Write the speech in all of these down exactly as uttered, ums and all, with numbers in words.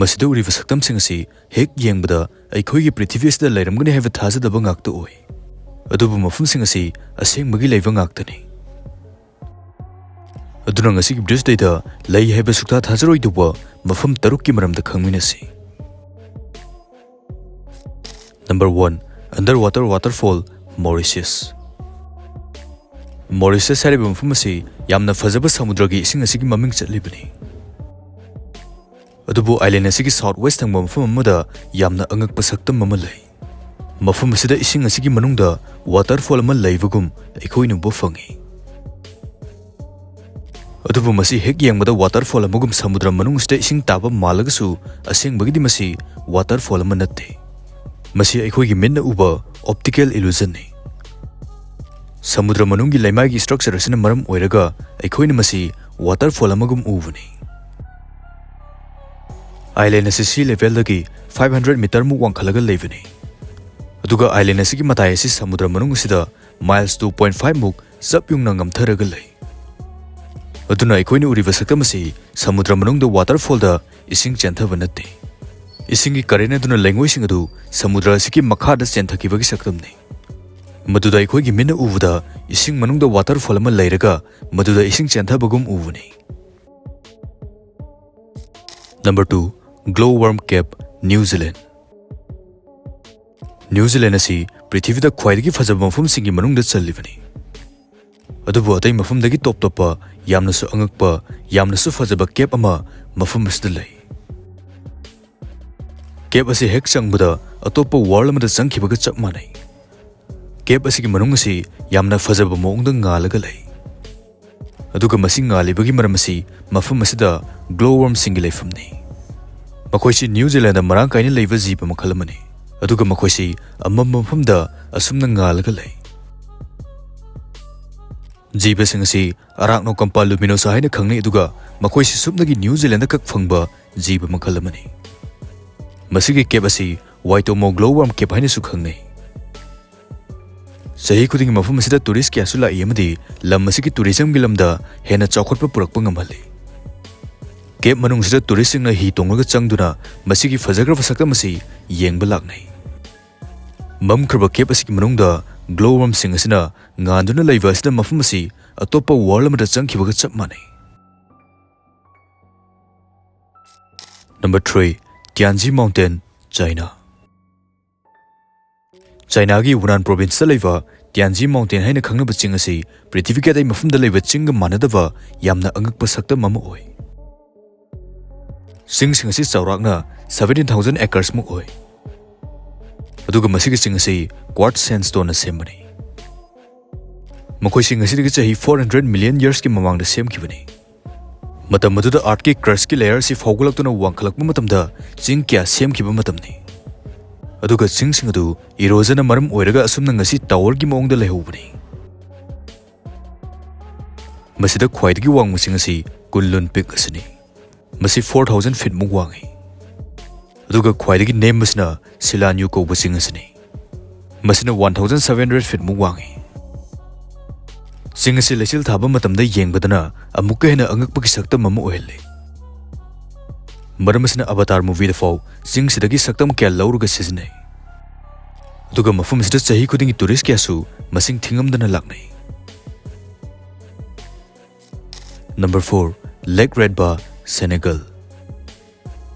ꯃꯁꯤꯗ ꯎꯔꯤꯕ ꯁꯛꯇꯝꯁꯤꯡ ꯑꯁꯤ ꯍꯦꯛ ꯌꯦꯡꯕꯗ ꯑꯩꯈꯣꯏꯒꯤ ꯄ꯭ꯔꯤꯊꯤꯕꯤ ꯑꯁꯤꯗ ꯂꯩꯔꯝꯒꯅꯤ ꯍꯥꯏꯕ ꯊꯥꯖꯗꯕ ꯉꯥꯛꯇ ꯑꯣꯏ꯫ ꯑꯗꯨꯕꯨ ꯃꯐꯝꯁꯤꯡ ꯑꯁꯤ ꯑꯁꯦꯡꯕꯒꯤ ꯂꯩꯕ ꯉꯥꯛꯇꯅꯤ꯫ ꯑꯗꯨꯅ ꯉꯁꯤꯒꯤ ꯕ꯭ꯔꯤꯁ ꯗꯦꯗ ꯂꯩ ꯍꯥꯏꯕ ꯁꯨꯛꯊꯥ ꯊꯥꯖꯔꯣꯏꯗꯧꯕ ꯃꯐꯝ ꯇꯔꯨꯛꯀꯤ ꯃꯔꯝꯗ ꯈꯪꯃꯤꯟꯅꯁꯤ꯫ Number one, Underwater Waterfall, Mauritius꯫ Mauritius ꯍꯥꯏꯔꯤꯕ ꯃꯐꯝ ꯑꯁꯤ ꯌꯥꯝꯅ ꯐꯖꯕ ꯁꯃꯨꯗ꯭ꯔꯒꯤ ꯏꯁꯤꯡ ꯑꯁꯤꯒꯤ ꯃꯃꯤꯡ ꯆꯠꯂꯤꯕꯅꯤ꯫ ꯑꯗꯨꯕꯨ ꯑꯥꯏꯂꯦꯟ ꯑꯁꯤꯒꯤ ꯁꯥꯎꯠ ꯋꯦꯁ ꯊꯪꯕ ꯃꯐꯝ ꯑꯃꯗ ꯌꯥꯝꯅ ꯑꯉꯛꯄ ꯁꯛꯇꯝ ꯑꯃ ꯂꯩ꯫ ꯃꯐꯝ ꯑꯁꯤꯗ ꯏꯁꯤꯡ ꯑꯁꯤꯒꯤ ꯃꯅꯨꯡꯗ ꯋꯥꯇꯔꯐꯣꯜ ꯑꯃ ꯂꯩꯕꯒꯨꯝ ꯑꯩꯈꯣꯏꯅ ꯎꯕ ꯐꯪꯏ꯫ ꯑꯗꯨꯕꯨ ꯃꯁꯤ ꯍꯦꯛ ꯌꯦꯡꯕꯗ ꯋꯥꯇꯔꯐꯣꯜ ꯑꯃꯒꯨꯝ ꯁꯃꯨꯗ꯭ꯔ ꯃꯅꯨꯡ ꯑꯁꯤꯗ ꯏꯁꯤꯡ ꯇꯥꯕ ꯃꯥꯜꯂꯒꯁꯨ, ꯑꯁꯦꯡꯕꯒꯤꯗꯤ ꯃꯁꯤ ꯋꯥꯇꯔꯐꯣꯜ ꯑꯃ ꯅꯠꯇꯦ꯫ ꯃꯁꯤ ꯑꯩꯈꯣꯏꯒꯤ ꯃꯤꯠꯅ ꯎꯕ ꯑꯣꯞꯇꯤꯀꯦꯜ ꯏꯂꯨꯖꯟꯅꯤ꯫ ꯁꯃꯨꯗ꯭ꯔ ꯃꯅꯨꯡꯒꯤ ꯂꯩꯃꯥꯏꯒꯤ ꯁ꯭ꯇ꯭ꯔꯛꯆꯔ ꯑꯁꯤꯅ ꯃꯔꯝ ꯑꯣꯏꯔꯒ ꯑꯩꯈꯣꯏꯅ ꯃꯁꯤ ꯋꯥꯇꯔꯐꯣꯜ ꯑꯃꯒꯨꯝ ꯎꯕꯅꯤ꯫ ꯑꯥꯏꯂꯦꯟ ꯑꯁꯤ ꯁꯤ ꯂꯦꯚꯦꯜꯗꯒꯤ ꯐꯥꯏꯚ ꯍꯟꯗ꯭ꯔꯦꯠ ꯃꯤꯇꯔꯃꯨꯛ ꯋꯥꯡꯈꯠꯂꯒ ꯂꯩꯕꯅꯤ꯫ ꯑꯗꯨꯒ ꯑꯥꯏꯂꯦꯟ ꯑꯁꯤꯒꯤ ꯃꯇꯥꯏ ꯑꯁꯤ ꯁꯃꯨꯗ꯭ꯔ ꯃꯅꯨꯡ ꯑꯁꯤꯗ ꯃꯥꯏꯜꯁ ꯇꯨ ꯄꯣꯏꯟꯠ ꯐꯥꯏꯚ ꯃꯨꯛ ꯆꯞ ꯌꯨꯡꯅ ꯉꯝꯊꯔꯒ ꯂꯩ꯫ ꯑꯗꯨꯅ ꯑꯩꯈꯣꯏꯅ ꯎꯔꯤꯕ ꯁꯛꯇꯝ ꯑꯁꯤ ꯁꯃꯨꯗ꯭ꯔ ꯃꯅꯨꯡꯗ ꯋꯥꯇꯔꯐꯣꯜꯗ ꯏꯁꯤꯡ ꯆꯦꯟꯊꯕ ꯅꯠꯇꯦ꯫ ꯏꯁꯤꯡꯒꯤ ꯀꯔꯦꯟ ꯑꯗꯨꯅ ꯂꯩꯉꯣꯏꯁꯤꯡ ꯑꯗꯨ ꯁꯃꯨꯗ꯭ꯔ ꯑꯁꯤꯒꯤ ꯃꯈꯥꯗ ꯆꯦꯟꯊꯈꯤꯕꯒꯤ ꯁꯛꯇꯝꯅꯤ꯫ ꯃꯗꯨꯗ ꯑꯩꯈꯣꯏꯒꯤ ꯃꯤꯠꯅ ꯎꯕꯗ ꯏꯁꯤꯡ ꯃꯅꯨꯡꯗ ꯋꯥꯇꯔꯐꯣꯜ ꯑꯃ ꯂꯩꯔꯒ ꯃꯗꯨꯗ ꯏꯁꯤꯡ ꯆꯦꯟꯊꯕꯒꯨꯝ ꯎꯕꯅꯤ꯫ Number two, Glowworm Cape, New Zealand꯫ New Zealand ꯑꯁꯤ ꯄ꯭ꯔꯤꯊꯤꯕꯤꯗ ꯈ꯭ꯋꯥꯏꯗꯒꯤ ꯐꯖꯕ ꯃꯐꯝꯁꯤꯡꯒꯤ ꯃꯅꯨꯡꯗ ꯆꯜꯂꯤꯕꯅꯤ꯫ ꯑꯗꯨꯕꯨ ꯑꯇꯩ ꯃꯐꯝꯗꯒꯤ ꯇꯣꯞ ꯇꯣꯞꯄ, ꯌꯥꯝꯅꯁꯨ ꯑꯉꯛꯄ, ꯌꯥꯝꯅꯁꯨ ꯐꯖꯕ ꯀꯦꯞ ꯑꯃ ꯃꯐꯝ ꯑꯁꯤꯗ ꯂꯩ꯫ ꯀꯦꯞ ꯑꯁꯤ ꯍꯦꯛ ꯆꯪꯕꯗ ꯑꯇꯣꯞꯄ ꯋꯥꯔꯜ ꯑꯃꯗ ꯆꯪꯈꯤꯕꯒ ꯆꯞ ꯃꯥꯟꯅꯩ꯫ ꯀꯦꯞ ꯑꯁꯤꯒꯤ ꯃꯅꯨꯡ ꯑꯁꯤ ꯌꯥꯝꯅ ꯐꯖꯕ ꯃꯑꯣꯡꯗ ꯉꯥꯜꯂꯒ ꯂꯩ꯫ ꯑꯗꯨꯒ ꯃꯁꯤ ꯉꯥꯜꯂꯤꯕꯒꯤ ꯃꯔꯝ ꯑꯁꯤ ꯃꯐꯝ ꯑꯁꯤꯗ ꯒ꯭ꯂꯣ ꯋꯣꯔꯝꯁꯤꯡꯒꯤ ꯂꯩꯐꯝꯅꯤ꯫ ꯃꯈꯣꯏꯁꯤ ꯅ꯭ꯌꯨ ꯖꯤꯂꯦꯟꯗ ꯃꯔꯥꯡ ꯀꯥꯏꯅ ꯂꯩꯕ ꯖꯤꯕ ꯃꯈꯜ ꯑꯃꯅꯤ꯫ ꯑꯗꯨꯒ ꯃꯈꯣꯏꯁꯤ ꯑꯃꯝꯕ ꯃꯐꯝꯗ ꯑꯁꯨꯝꯅ ꯉꯥꯜꯂꯒ ꯂꯩ꯫ ꯖꯤꯕꯁꯤꯡ ꯑꯁꯤ ꯑꯔꯥꯛꯅꯣꯀꯝꯄꯥ ꯂꯨꯃꯤꯅꯣꯁꯥ ꯍꯥꯏꯅ ꯈꯪꯅꯩ, ꯑꯗꯨꯒ ꯃꯈꯣꯏꯁꯤ ꯁꯨꯞꯅꯒꯤ ꯅ꯭ꯌꯨ ꯖꯤꯂꯦꯟꯗ ꯈꯛ ꯐꯪꯕ ꯖꯤꯕ ꯃꯈꯜ ꯑꯃꯅꯤ꯫ ꯃꯁꯤꯒꯤ ꯀꯦꯞ ꯑꯁꯤ ꯋꯥꯏꯇꯣꯃꯣ ꯒ꯭ꯂꯣ ꯋꯣꯔꯝ ꯀꯦꯞ ꯍꯥꯏꯅꯁꯨ ꯈꯪꯅꯩ꯫ ꯆꯍꯤ ꯈꯨꯗꯤꯡꯒꯤ ꯃꯐꯝ ꯑꯁꯤꯗ ꯇꯨꯔꯤꯁ ꯀꯌꯥꯁꯨ ꯂꯥꯛꯏ ꯑꯃꯗꯤ ꯂꯝ ꯑꯁꯤꯒꯤ ꯇꯨꯔꯤꯖꯝꯒꯤ ꯂꯝꯗ ꯍꯦꯟꯅ ꯆꯥꯎꯈꯠꯄ ꯄꯨꯔꯛꯄ ꯉꯝꯍꯜꯂꯤ꯫ ꯀꯦꯞ ꯃꯅꯨꯡꯁꯤꯗ ꯇꯨꯔꯤꯁꯁꯤꯡꯅ ꯍꯤ ꯇꯣꯡꯂꯒ ꯆꯪꯗꯨꯅ ꯃꯁꯤꯒꯤ ꯐꯖꯈ꯭ꯔꯕ ꯁꯛꯇꯝ ꯑꯁꯤ ꯌꯦꯡꯕ ꯂꯥꯛꯅꯩ꯫ ꯃꯝꯈ꯭ꯔꯕ ꯀꯦꯞ ꯑꯁꯤꯒꯤ ꯃꯅꯨꯡꯗ ꯒ꯭ꯂꯣ ꯋꯔꯝꯁꯤꯡ ꯑꯁꯤꯅ ꯉꯥꯟꯗꯨꯅ ꯂꯩꯕ ꯑꯁꯤꯅ ꯃꯐꯝ ꯑꯁꯤ ꯑꯇꯣꯞꯄ ꯋꯥꯔꯜ ꯑꯃꯗ ꯆꯪꯈꯤꯕꯒ ꯆꯞ ꯃꯥꯟꯅꯩ꯫ Number three, Tianjin Mountain, China. ꯆꯥꯏꯅꯥꯒꯤ ꯋꯨꯅꯥꯟ ꯄ꯭ꯔꯣꯚꯤꯟꯁꯇ ꯂꯩꯕ ꯇ꯭ꯌꯥꯟꯖꯤ ꯃꯥꯎꯟꯇꯦꯟ ꯍꯥꯏꯅ ꯈꯪꯅꯕ ꯆꯤꯡ ꯑꯁꯤ ꯄ꯭ꯔꯤꯊꯤꯕꯤꯒꯤ ꯑꯇꯩ ꯃꯐꯝꯗ ꯂꯩꯕ ꯆꯤꯡꯒ ꯃꯥꯟꯅꯗꯕ ꯌꯥꯝꯅ ꯑꯉꯛꯄ ꯁꯛꯇꯝ ꯑꯃ ꯑꯣꯏ꯫ ꯆꯤꯡꯁꯤꯡ ꯑꯁꯤ ꯆꯥꯎꯔꯥꯛꯅ seventeen thousand acres ꯃꯨꯛ ꯑꯣꯏ, ꯑꯗꯨꯒ ꯃꯁꯤꯒꯤ ꯆꯤꯡ ꯑꯁꯤ quartz sandstone ꯅ ꯁꯦꯝꯕꯅꯤ꯫ ꯃꯈꯣꯏꯁꯤꯡ ꯑꯁꯤꯗꯒꯤ ꯆꯍꯤ four hundred million years ꯀꯤ ꯃꯃꯥꯡꯗ ꯁꯦꯝꯈꯤꯕꯅꯤ꯫ ꯃꯇꯝ ꯑꯗꯨꯗ Earth ꯀꯤ crust ꯀꯤ layer ꯑꯁꯤ ꯐꯥꯎꯒꯠꯂꯛꯇꯨꯅ ꯋꯥꯡꯈꯠꯂꯛꯄ ꯃꯇꯝꯗ ꯆꯤꯡ ꯀꯌꯥ ꯁꯦꯝꯈꯤꯕ ꯃꯇꯝꯅꯤ꯫ ꯑꯗꯨꯒ ꯆꯤꯡꯁꯤꯡ ꯑꯗꯨ erosion ꯅ ꯃꯔꯝ ꯑꯣꯏꯔꯒ ꯑꯁꯨꯝꯅ ꯉꯁꯤ tower ꯒꯤ ꯃꯑꯣꯡꯗ ꯂꯩꯍꯧꯕꯅꯤ꯫ ꯃꯁꯤꯗ ꯈ꯭ꯋꯥꯏꯗꯒꯤ ꯋꯥꯡꯕ ꯆꯤꯡ ꯑꯁꯤ Kunlun Peak ꯑꯁꯤꯅꯤ꯫ ꯃꯁꯤ four thousand feet ꯃꯨꯛ ꯋꯥꯡꯏ꯫ ꯑꯗꯨꯒ ꯈ꯭ꯋꯥꯏꯗꯒꯤ ꯅꯦꯝꯕꯁꯤꯅ Silanyu ꯀꯧꯕ ꯆꯤꯡ ꯑꯁꯤꯅꯤ꯫ ꯃꯁꯤꯅ one thousand seven hundred feet ꯃꯨꯛ ꯋꯥꯡꯏ꯫ ꯆꯤꯡ ꯑꯁꯤ ꯂꯩꯆꯤꯜ ꯊꯥꯕ ꯃꯇꯝꯗ ꯌꯦꯡꯕꯗꯅ ꯑꯃꯨꯛꯀ ꯍꯦꯟꯅ ꯑꯉꯛꯄꯒꯤ ꯁꯛꯇꯝ ꯑꯃ ꯑꯣꯏꯍꯜꯂꯤ꯫ ꯃꯔꯝ ꯑꯁꯤꯅ Avatar movie ꯗ ꯐꯥꯎ ꯆꯤꯡꯁꯤꯗꯒꯤ ꯁꯛꯇꯝ ꯀꯌꯥ ꯂꯧꯔꯒ ꯁꯤꯖꯤꯟꯅꯩ꯫ ꯑꯗꯨꯒ ꯃꯐꯝ ꯑꯁꯤꯗ ꯆꯍꯤ ꯈꯨꯗꯤꯡꯒꯤ tourist ꯀꯌꯥꯁꯨ ꯃꯁꯤꯡ ꯊꯤꯉꯝꯗꯅ ꯂꯥꯛꯅꯩ꯫ Number four, Lake Redba, Senegal.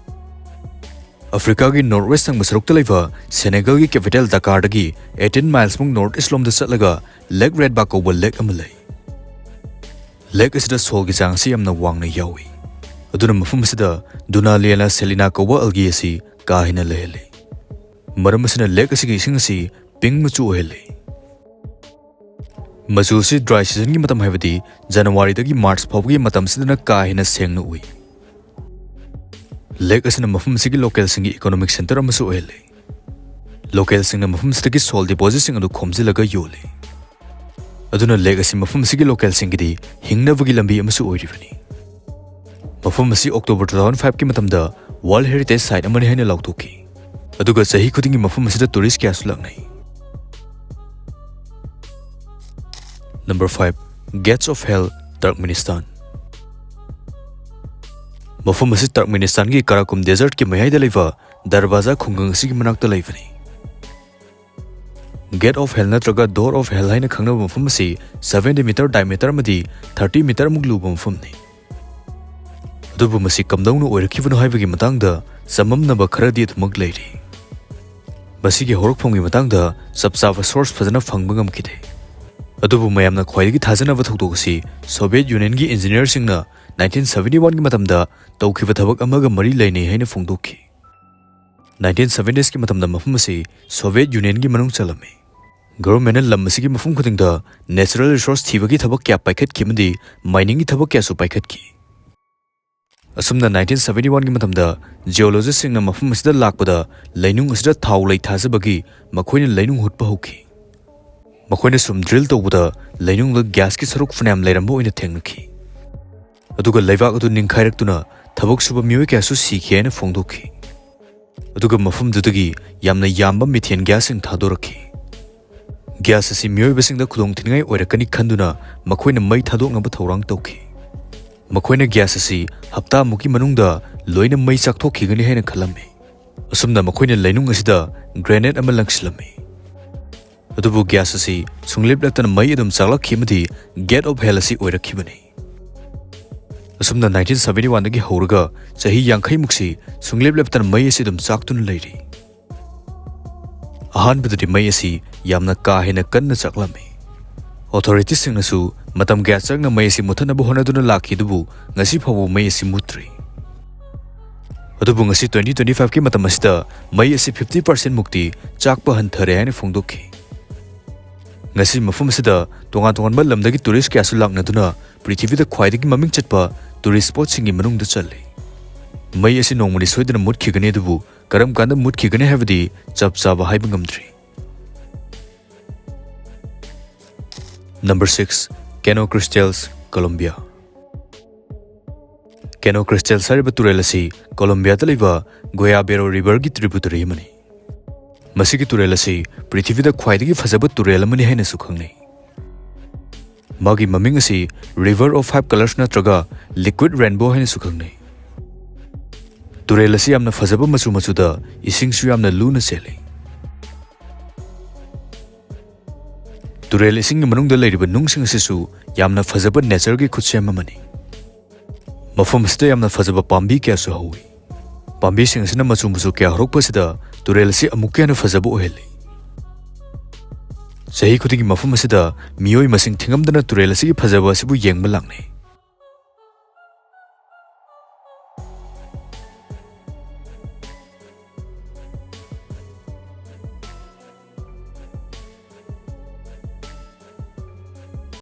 ꯑꯐ꯭ꯔꯤꯀꯥꯒꯤ north west ꯊꯪꯕ ꯁꯔꯨꯛꯇ ꯂꯩꯕ ꯁꯦꯅꯦꯒꯜꯒꯤ capital ꯗꯀꯥꯔꯗꯒꯤ eighteen miles ꯃꯨꯛ north east ꯂꯣꯝꯗ ꯆꯠꯂꯒ Lake Redba ꯀꯧꯕ lake ꯑꯃ ꯂꯩ꯫ Lake ꯑꯁꯤꯗ saltꯀꯤ ꯆꯥꯡ ꯑꯁꯤ ꯌꯥꯝꯅ ꯋꯥꯡꯅ ꯌꯥꯎꯏ, ꯑꯗꯨꯅ ꯃꯐꯝ ꯑꯁꯤꯗ Dunaliella salina ꯀꯧꯕ algae ꯑꯁꯤ ꯀꯥ ꯍꯦꯟꯅ ꯂꯩꯍꯜꯂꯤ꯫ ꯃꯔꯝ ꯑꯁꯤꯅ lake ꯑꯁꯤꯒꯤ ꯏꯁꯤꯡ ꯑꯁꯤ pink ꯃꯆꯨ ꯑꯣꯏꯍꯜꯂꯤ꯫ ꯃꯆꯨ ꯑꯁꯤ dry season ꯒꯤ ꯃꯇꯝ, ꯍꯥꯏꯕꯗꯤ January ꯗꯒꯤ March ꯐꯥꯎꯕꯒꯤ ꯃꯇꯝꯁꯤꯗꯅ ꯀꯥ ꯍꯦꯟꯅ ꯁꯦꯡꯅ ꯎꯏ꯫ Lake ꯑꯁꯤꯅ ꯃꯐꯝ ꯑꯁꯤꯒꯤ local ꯁꯤꯡꯒꯤ economic centre ꯑꯃꯁꯨ ꯑꯣꯏꯍꯜꯂꯤ꯫ Local ꯁꯤꯡꯅ ꯃꯐꯝ ꯑꯁꯤꯗꯒꯤ salt deposit ꯁꯤꯡ ꯑꯗꯨ ꯈꯣꯝꯖꯤꯜꯂꯒ ꯌꯣꯜꯂꯤ꯫ ꯑꯗꯨꯅ lake ꯑꯁꯤ ꯃꯐꯝ ꯑꯁꯤꯒꯤ local ꯁꯤꯡꯒꯤꯗꯤ ꯍꯤꯡꯅꯕꯒꯤ ꯂꯝꯕꯤ ꯑꯃꯁꯨ ꯑꯣꯏꯔꯤꯕꯅꯤ꯫ ꯃꯐꯝ ꯑꯁꯤ October two thousand five ꯀꯤ ꯃꯇꯝꯗ World Heritage Site ꯑꯃꯅꯤ ꯍꯥꯏꯅ ꯂꯥꯎꯊꯣꯛꯈꯤ꯫ ꯑꯗꯨꯒ ꯆꯍꯤ ꯈꯨꯗꯤꯡꯒꯤ ꯃꯐꯝ ꯑꯁꯤꯗ tourist ꯀꯌꯥꯁꯨ ꯂꯥꯛꯅꯩ꯫ Number five, Gates of Hell, Turkmenistan. ꯃꯐꯝ ꯑꯁꯤ ꯇꯔꯛꯃꯦꯅꯤꯁꯇꯥꯟꯒꯤ ꯀꯥꯔꯥꯀꯨꯝ ꯗꯦꯖꯔꯠꯀꯤ ꯃꯌꯥꯏꯗ ꯂꯩꯕ ꯗꯔꯕꯥꯖꯥ ꯈꯨꯡꯒꯪ ꯑꯁꯤꯒꯤ ꯃꯅꯥꯛꯇ ꯂꯩꯕꯅꯤ꯫ Gate of Hell ꯅꯠꯇ꯭ꯔꯒ Door of Hell ꯍꯥꯏꯅ ꯈꯪꯅꯕ ꯃꯐꯝ ꯑꯁꯤ seventy meter diameter ꯑꯃꯗꯤ thirty meter ꯃꯨꯛ ꯂꯨꯕ ꯃꯐꯝꯅꯤ꯫ ꯑꯗꯨꯕꯨ ꯃꯁꯤ ꯀꯝꯗꯧꯅ ꯑꯣꯏꯔꯛꯈꯤꯕꯅꯣ ꯍꯥꯏꯕꯒꯤ ꯃꯇꯥꯡꯗ ꯆꯃꯝꯅꯕ ꯈꯔꯗꯤ ꯑꯗꯨꯃꯛ ꯂꯩꯔꯤ꯫ ꯃꯁꯤꯒꯤ ꯍꯧꯔꯛꯐꯝꯒꯤ ꯃꯇꯥꯡꯗ ꯆꯞ ꯆꯥꯕ source ꯐꯖꯅ ꯐꯪꯕ ꯉꯝꯈꯤꯗꯦ꯫ ꯑꯗꯨꯕꯨ ꯃꯌꯥꯝꯅ ꯈ꯭ꯋꯥꯏꯗꯒꯤ ꯊꯥꯖꯅꯕ ꯊꯧꯗꯣꯛ ꯑꯁꯤ Soviet Union ꯒꯤ engineer ꯁꯤꯡꯅ nineteen seventy one ꯒꯤ ꯃꯇꯝꯗ ꯇꯧꯈꯤꯕ ꯊꯕꯛ ꯑꯃꯒ ꯃꯔꯤ ꯂꯩꯅꯩ ꯍꯥꯏꯅ ꯐꯣꯡꯗꯣꯛꯈꯤ꯫ Nineteen seventies ꯀꯤ ꯃꯇꯝꯗ ꯃꯐꯝ ꯑꯁꯤ Soviet Union ꯒꯤ ꯃꯅꯨꯡ ꯆꯜꯂꯝꯃꯤ꯫ Government ꯅ ꯂꯝ ꯑꯁꯤꯒꯤ ꯃꯐꯝ ꯈꯨꯗꯤꯡꯗ natural resource ꯊꯤꯕꯒꯤ ꯊꯕꯛ ꯀꯌꯥ ꯄꯥꯏꯈꯠꯈꯤ ꯑꯃꯗꯤ mining ꯒꯤ ꯊꯕꯛ ꯀꯌꯥꯁꯨ ꯄꯥꯏꯈꯠꯈꯤ꯫ ꯑꯁꯨꯝꯅ nineteen seventy one ꯒꯤ ꯃꯇꯝꯗ geologist ꯁꯤꯡꯅ ꯃꯐꯝ ꯑꯁꯤꯗ ꯂꯥꯛꯄꯗ ꯂꯩꯅꯨꯡ ꯑꯁꯤꯗ ꯊꯥꯎ ꯂꯩ ꯊꯥꯖꯕꯒꯤ ꯃꯈꯣꯏꯅ ꯂꯩꯅꯨꯡ ꯍꯨꯠꯄ ꯍꯧꯈꯤ꯫ ꯃꯈꯣꯏꯅ ꯁꯨꯝ drill ꯇꯧꯕꯗ ꯂꯩꯅꯨꯡꯗ gas ꯀꯤ ꯁꯔꯨꯛ ꯐꯅꯌꯥꯝ ꯂꯩꯔꯝꯕ ꯑꯣꯏꯅ ꯊꯦꯡꯅꯈꯤ꯫ ꯑꯗꯨꯒ ꯂꯩꯕꯥꯛ ꯑꯗꯨ ꯅꯤꯡꯈꯥꯏꯔꯛꯇꯨꯅ ꯊꯕꯛ ꯁꯨꯕ ꯃꯤꯑꯣꯏ ꯀꯌꯥꯁꯨ ꯁꯤꯈꯤ ꯍꯥꯏꯅ ꯐꯣꯡꯗꯣꯛꯈꯤ꯫ ꯑꯗꯨꯒ ꯃꯐꯝꯗꯨꯗꯒꯤ ꯌꯥꯝꯅ ꯌꯥꯝꯕ methane gas ꯁꯤꯡ ꯊꯥꯗꯣꯔꯛꯈꯤ꯫ Gas ꯑꯁꯤ ꯃꯤꯑꯣꯏꯕꯁꯤꯡꯗ ꯈꯨꯗꯣꯡꯊꯤꯅꯤꯡꯉꯥꯏ ꯑꯣꯏꯔꯛꯀꯅꯤ ꯈꯟꯗꯨꯅ ꯃꯈꯣꯏꯅ ꯃꯩ ꯊꯥꯗꯣꯛꯅꯕ ꯊꯧꯔꯥꯡ ꯇꯧꯈꯤ꯫ ꯃꯈꯣꯏꯅ gas ꯑꯁꯤ ꯍꯞꯇꯥꯃꯨꯛꯀꯤ ꯃꯅꯨꯡꯗ ꯂꯣꯏꯅ ꯃꯩ ꯆꯥꯛꯊꯣꯛꯈꯤꯒꯅꯤ ꯍꯥꯏꯅ ꯈꯜꯂꯝꯃꯤ꯫ ꯑꯁꯨꯝꯅ ꯃꯈꯣꯏꯅ ꯂꯩꯅꯨꯡ ꯑꯁꯤꯗ grenade ꯑꯃ ꯂꯪꯁꯤꯜꯂꯝꯃꯤ꯫ ꯑꯗꯨꯕꯨ gas ꯑꯁꯤ ꯁꯨꯡꯂꯦꯞ ꯂꯦꯞꯇꯅ ꯃꯩ ꯑꯗꯨꯝ ꯆꯥꯛꯂꯛꯈꯤ ꯑꯃꯗꯤ Gate of Hell ꯑꯁꯤ ꯑꯣꯏꯔꯛꯈꯤꯕꯅꯤ꯫ ꯑꯁꯨꯝꯅ nineteen seventy one ꯗꯒꯤ ꯍꯧꯔꯒ ꯆꯍꯤ ꯌꯥꯡꯈꯩ ꯃꯨꯛꯁꯤ ꯁꯨꯡꯂꯦꯞ ꯂꯦꯞꯇꯅ ꯃꯩ ꯑꯁꯤ ꯑꯗꯨꯝ ꯆꯥꯛꯇꯨꯅ ꯂꯩꯔꯤ꯫ ꯑꯍꯥꯟꯕꯗꯗꯤ ꯃꯩ ꯑꯁꯤ ꯌꯥꯝꯅ ꯀꯥ ꯍꯦꯟꯅ ꯀꯟꯅ ꯆꯥꯛꯂꯝꯃꯤ꯫ Authorities ꯁꯤꯡꯅꯁꯨ ꯃꯇꯝ ꯀꯌꯥ ꯆꯪꯅ ꯃꯩ ꯑꯁꯤ ꯃꯨꯠꯊꯠꯅꯕ ꯍꯣꯠꯅꯗꯨꯅ ꯂꯥꯛꯈꯤ, ꯑꯗꯨꯕꯨ ꯉꯁꯤ ꯐꯥꯎꯕ ꯃꯩ ꯑꯁꯤ ꯃꯨꯠꯇ꯭ꯔꯤ꯫ ꯑꯗꯨꯕꯨ ꯉꯁꯤ twenty twenty five ꯀꯤ ꯃꯇꯝ ꯑꯁꯤꯗ ꯃꯩ ꯑꯁꯤ fifty percent ꯃꯨꯛꯇꯤ ꯆꯥꯛꯄ ꯍꯟꯊꯔꯦ ꯍꯥꯏꯅ ꯐꯣꯡꯗꯣꯛꯈꯤ꯫ ꯉꯁꯤ ꯃꯐꯝ ꯑꯁꯤꯗ ꯇꯣꯉꯥꯟ ꯇꯣꯉꯥꯟꯕ ꯂꯝꯗꯒꯤ tourist ꯀꯌꯥꯁꯨ ꯂꯥꯛꯅꯗꯨꯅ ꯄ꯭ꯔꯤꯊꯤꯕꯤꯗ ꯈ꯭ꯋꯥꯏꯗꯒꯤ ꯃꯃꯤꯡ ꯆꯠꯄ tourist spot ꯁꯤꯡꯒꯤ ꯃꯅꯨꯡꯗ ꯆꯜꯂꯤ꯫ ꯃꯩ ꯑꯁꯤ ꯅꯣꯡꯃꯗꯤ ꯁꯣꯏꯗꯅ ꯃꯨꯠꯈꯤꯒꯅꯤ, ꯑꯗꯨꯕꯨ ꯀꯔꯝ ꯀꯥꯟꯗ ꯃꯨꯠꯈꯤꯒꯅꯤ ꯍꯥꯏꯕꯗꯤ ꯆꯞ ꯆꯥꯕ ꯍꯥꯏꯕ ꯉꯝꯗ꯭ꯔꯤ꯫ Number six, Cano Cristales, Colombia꯫ Cano Cristales ꯍꯥꯏꯔꯤꯕ ꯇꯨꯔꯦꯜ ꯑꯁꯤ ꯀꯣꯂꯣꯝꯕꯤꯌꯥꯗ ꯂꯩꯕ Guayabero river ꯒꯤ tributary ꯑꯃꯅꯤ꯫ ꯃꯁꯤꯒꯤ ꯇꯨꯔꯦꯜ ꯑꯁꯤ ꯄ꯭ꯔꯤꯊꯤꯕꯤꯗ ꯈ꯭ꯋꯥꯏꯗꯒꯤ ꯐꯖꯕ ꯇꯨꯔꯦꯜ ꯑꯃꯅꯤ ꯍꯥꯏꯅꯁꯨ ꯈꯪꯅꯩ꯫ ꯃꯥꯒꯤ ꯃꯃꯤꯡ ꯑꯁꯤ River of Five Colors ꯅꯠꯇ꯭ꯔꯒ Liquid Rainbow ꯍꯥꯏꯅꯁꯨ ꯈꯪꯅꯩ꯫ ꯇꯨꯔꯦꯜ ꯑꯁꯤ ꯌꯥꯝꯅ ꯐꯖꯕ ꯃꯆꯨ ꯃꯆꯨꯗ, ꯏꯁꯤꯡꯁꯨ ꯌꯥꯝꯅ ꯂꯨꯅ ꯆꯦꯜꯂꯤ꯫ ꯇꯨꯔꯦꯜ ꯏꯁꯤꯡꯒꯤ ꯃꯅꯨꯡꯗ ꯂꯩꯔꯤꯕ ꯅꯨꯡꯁꯤꯡ ꯑꯁꯤꯁꯨ ꯌꯥꯝꯅ ꯐꯖꯕ natureꯒꯤ ꯈꯨꯠꯁꯦꯝ ꯑꯃꯅꯤ꯫ ꯃꯐꯝ ꯑꯁꯤꯗ ꯌꯥꯝꯅ ꯐꯖꯕ ꯄꯥꯝꯕꯤ ꯀꯌꯥꯁꯨ ꯍꯧꯏ꯫ ꯄꯥꯝꯕꯤꯁꯤꯡ ꯑꯁꯤꯅ ꯃꯆꯨ ꯃꯆꯨ ꯀꯌꯥ ꯍꯧꯔꯛꯄ ꯑꯁꯤꯗ ꯇꯨꯔꯦꯜ ꯑꯁꯤ ꯑꯃꯨꯛꯀ ꯍꯦꯟꯅ ꯐꯖꯕ ꯑꯣꯏꯍꯜꯂꯤ꯫ ꯆꯍꯤ ꯈꯨꯗꯤꯡꯒꯤ ꯃꯐꯝ ꯑꯁꯤꯗ ꯃꯤꯑꯣꯏ ꯃꯁꯤꯡ ꯊꯤꯉꯝꯗꯅ ꯇꯨꯔꯦꯜ ꯑꯁꯤꯒꯤ ꯐꯖꯕ ꯑꯁꯤꯕꯨ ꯌꯦꯡꯕ ꯂꯥꯛꯅꯩ꯫